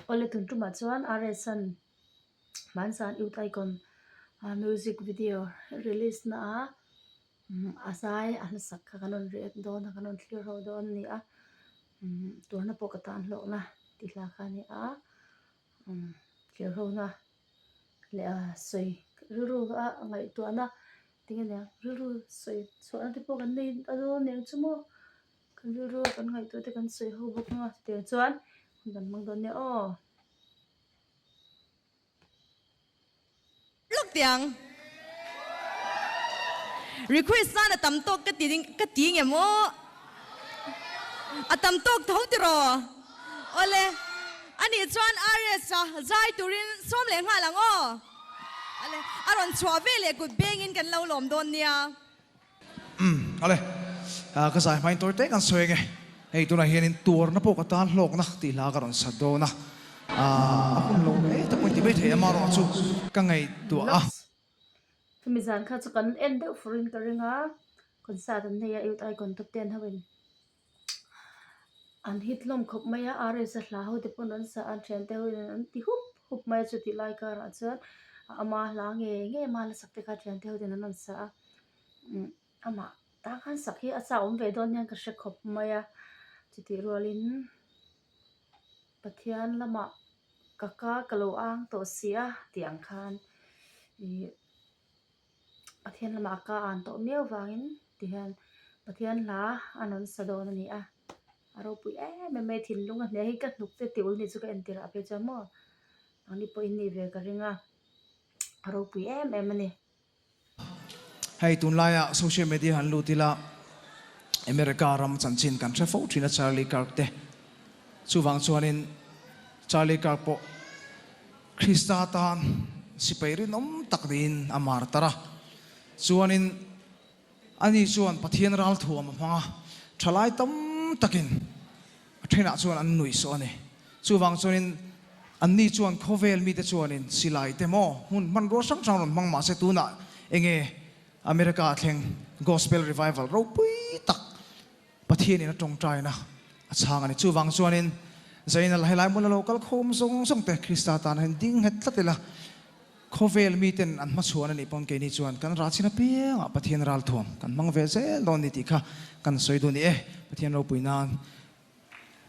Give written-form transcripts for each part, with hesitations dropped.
Awle tun tumah chuan RS-a'n Hmansan Youth Icon music video release na a a zai a hmasak kha kan rawn react dawn a kan rawn thlir ho dawn a ni a turna pawh ka tan hlawkna tih hla kha a ni a thlir ho na leh a sawi rilru a ngaihtuahna tinge niang rilru sawi chhuahna te pawh kan nei a dawn aniang chu maw. Kan rilru a kan ngaihtuah te kan sawi ho bawk ang a chutiang chuan hun kan hmang dawn nia aw. Lawk tiang request nan a tam tawk ka ti ka ti nge maw a tam tawk tho tiraw awle anih chuan RS a zai turin sawm leh nghal ang aw awle a rawn chhuah ve leh kut bengin kan lo lawm dawn nia. Umm ale, ka zai hmain tawi te kan sawi ange, hei tunah hianin tuarna pawh ka tan hlawkna tih hla ka rawn sat dawn a, a hun lo hle tak pawhin ti mai thei amarawh chu ka ngaihtuah a. Chumi zan kha chu kan en deuh furin ka ring a, concert an nei a Youth Icon top ten ho in an hit hlawm khawp mai a, RS a hla ho te pawn an sa a, an thiante ho in an ti hup hup mai a, chutih lai karah chuan ama hla ngei ngei ama hla sak te kha thiante ho ten an rawn sa a. Amah tah khan sak hi a chak awm ve dawn hian ka hre khawp mai a, chutih rualin Pathian lamah ka ka ka lo ang tawh si a tih ang khan ih Pathian lamah a ka an tawh miau vangin tihian Pathian hla a rawn sa dawn a ni a, a ropui em em mai thinlung a hne hi ka hnuk te tih ul ni chu ka entir ah phei chuan maw nangni pawh in nih ve ka ring a, a ropui em em a ni. Hei tunlaia social media han lut ila America ram chanchin kan hre fo thin a Charlie Kirk te. Chuvang chuanin Charlie Kirk pawh Krista tan sipai rinawm tak niin a mar tar a. Chuanin Ani chuan Pathian ralthuam a hmang a, thalai tam takin a thenah chuan an nuih sawh a ni. Chuvang chuanin anni chuan khawvel mite chuanin silai te maw hmun hmanrua hrang hrang rawn hmang mahse tunah enge America a thleng Gospel Revival ropui tak Pathianin a tawngtaina a chhang a ni. Chuvang chuanin Zaina la helai hmuna lo kal khawm zawng zawng te Krista tan hian ding nghet tlat ila, Khawvel miten an hmachhuan a nih pawn keini chuan kan rah chin apiangah Pathian ralthuam kan hmang ve zel dawn ni tih kha kan sawi duh ni e. Pathian ropui nan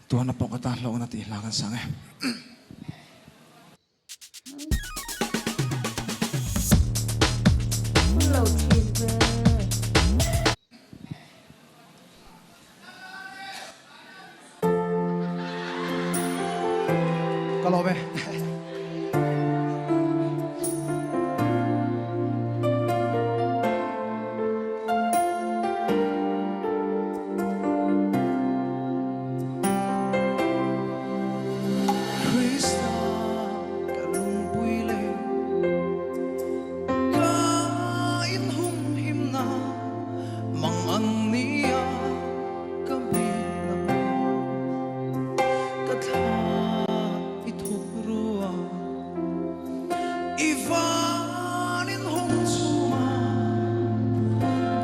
tuarna pawh ka tan hlauhna tih hla kan sang e. Hun lo thin ve. Ka lawm e. Krista ka lungpui leh ka inhumhimna Mang ang nia ka hmel a hmu Ka thla i thuk rua I van in hawng chhunga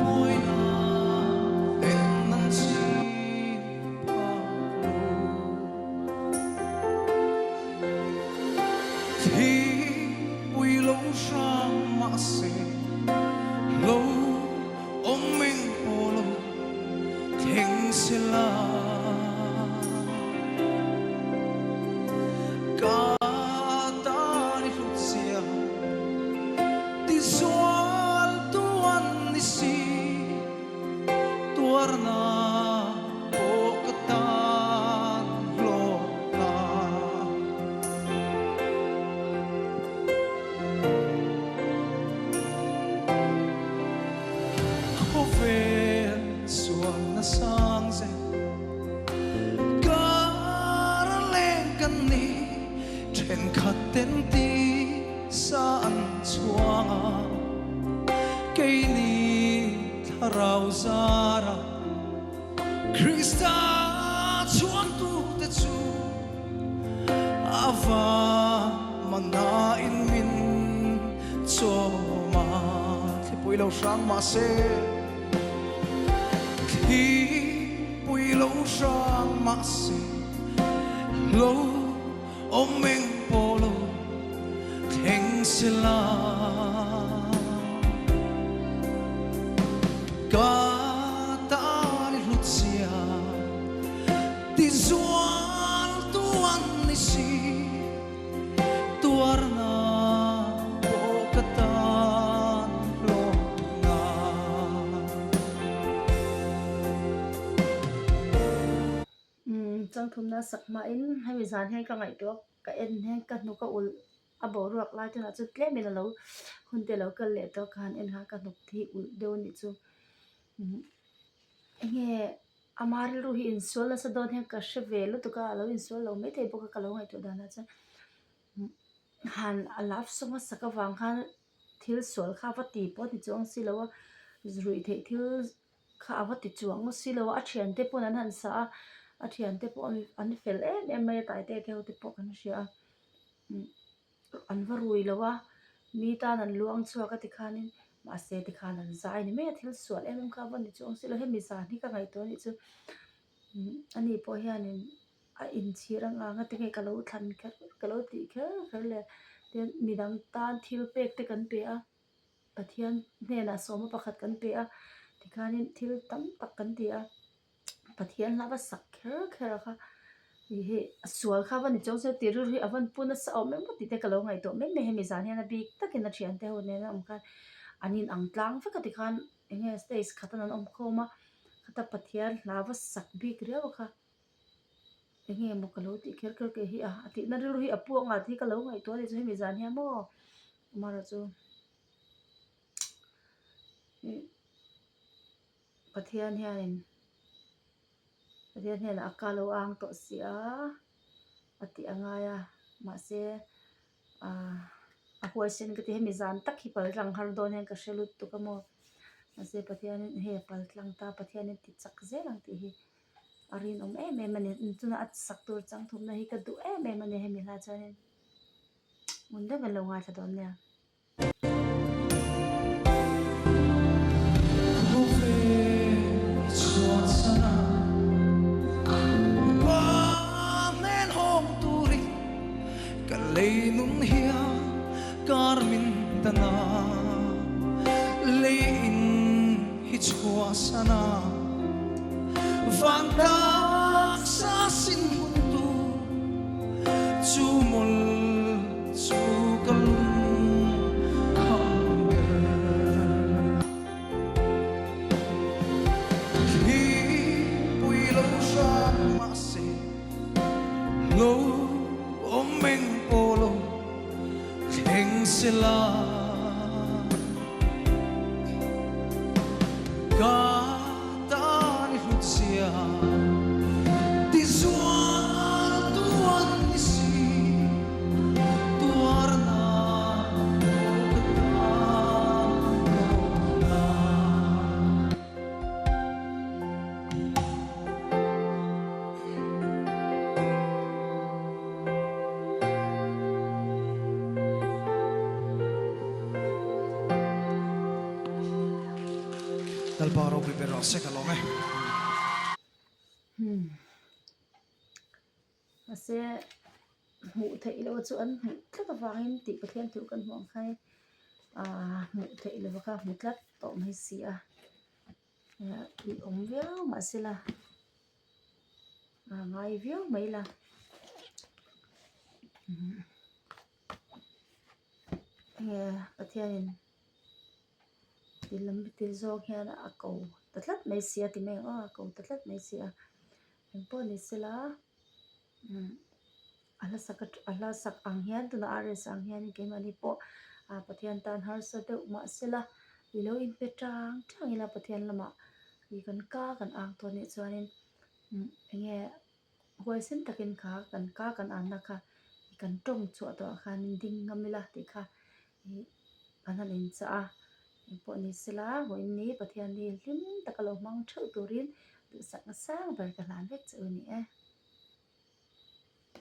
Buaina en an chim phak lo Thi pui lo hrang mahse Lo Awm eng pawh lo thleng se la. Ka tan i hlut zia ti zual tu an ni si. Tuarna pawh ka tan hlawk la. Khawvel sualna sang zet kar leng kan ni thenkhat ten tisa an chhuang a, keini thlarau zara Krista chhuangtute chu a va manain min chawm a. Thlipui lo hrang mahse, thlipui lo hrang mahse, lo. Awm eng pawh lo thleng se la. Ka tan i hlut zia ti zual tu an ni si. Tuarna pawh ka tan hlawkna. Umm changthumna sak hmain hemi zan hian ka ngaihtuah ka en hian ka hnuk a ulh a boruak lai tunah chu tlemin alo hun te alo kal leh tawh ka han en kha ka hnuk hi ulh deuh a nih chu umm enge ama rilru hi insual nasa dawn hian ka hre ve lutuk a alo insual lo maithei bawk a ka lo ngaihtuah danah chuan han a love song a sak avang khan thil sual kha va ti pawh a ni chuang si lo a ruih theih thil. Kha a va ti chuang ngawt si lo a, a thiante pawn an han sa a, a thiante pawh an fel em em mai a taite te ho te pawh kan hria a, an va rui lo a, mi tan an luang chhuak a tikhanin mahse tikhan an zai ni mai a, thil sual em em kha a va ni chuang si lo, hemi zan hi ka ngaihtuah anih chu ani pawh hianin a inchhir ang ang a tinge ka lo thlan kher ka lo tih kher kher le tin midang tan thil pek te kan pe a. Pathian hnenah sawma pakhat kan pe a, tikhanin thil tam tak kan ti a, Pathian hla va sak kher kher a kha ih hi a sual kha va ni chawng se tih rilru hi a van pu nasa awm em tih te ka lo ngaihtuah mai mai hemi zan hian a bik takin a thiante ho nena awm khan an in ang tlang vek a tikhan eng nge stage khat an awm khawm a khata Pathian hla va sak bik riau a kha eng nge maw ka lo tih kher kher kei hi a a tihna rilru hi a pu ang a tih hi ka lo ngaihtuah a ni chu hemi zan hian maw. Amaherawhchu ih Pathian hianin Pathian hnenah a ka lo ang tawh si a a tih a ngai a mahse ah a huaisen ka ti hemi zan tak hi pal tlang har dawn hian ka hre lut tuk a maw mahse Pathianin hei a pal tlang ta Pathianin ti chak zel ang tih hi a rinawm em em a ni chutah a sak tur changthumna hi ka duh em em a ni hemi hla chuanin. Hmun deuh kan lo ngaithla dawn nia. Chu mul chu ka lung kham ber. Thlipui lo hram mahse lo awm eng pawh lo thleng se la. Ka tan i hlut zia ti zual tu an ni si, tuarna pawh ka tan hlawkna. Lalpa ropui ber rawh se ka lawm e. Hmm. Mahse hmuh theih loh chu an hmuh tlat avangin tih Pathian thu kan hmuh ang khan ah hmuh theih loh kha hmu tlat tawh mai si a. Tih awm viau mahse la a ngai viau mai la. Enge Pathianin ti lam ti zawk hian a ko ta tlat mai si a ti mai ang aw a ko ta tlat mai si a engpawh ni sela a hla sak a hla sak ang hian tunah RS ang hian keimahni pawh ah Pathian tan harsa deuh mahsela i lo inpe tang tang ila Pathian lamah ih kan ka kan ang tawh anih chuanin enge huaisen takin kha kan ka kan anna kha kan tawng chhuah tawh ah khan ding ngam ila tih kha ih an han inchah a engpawh ni sela vawiin Pathian hi hlim taka lo hmang theuh turin duhsakna sang ber ka hlan vek che u a ni e.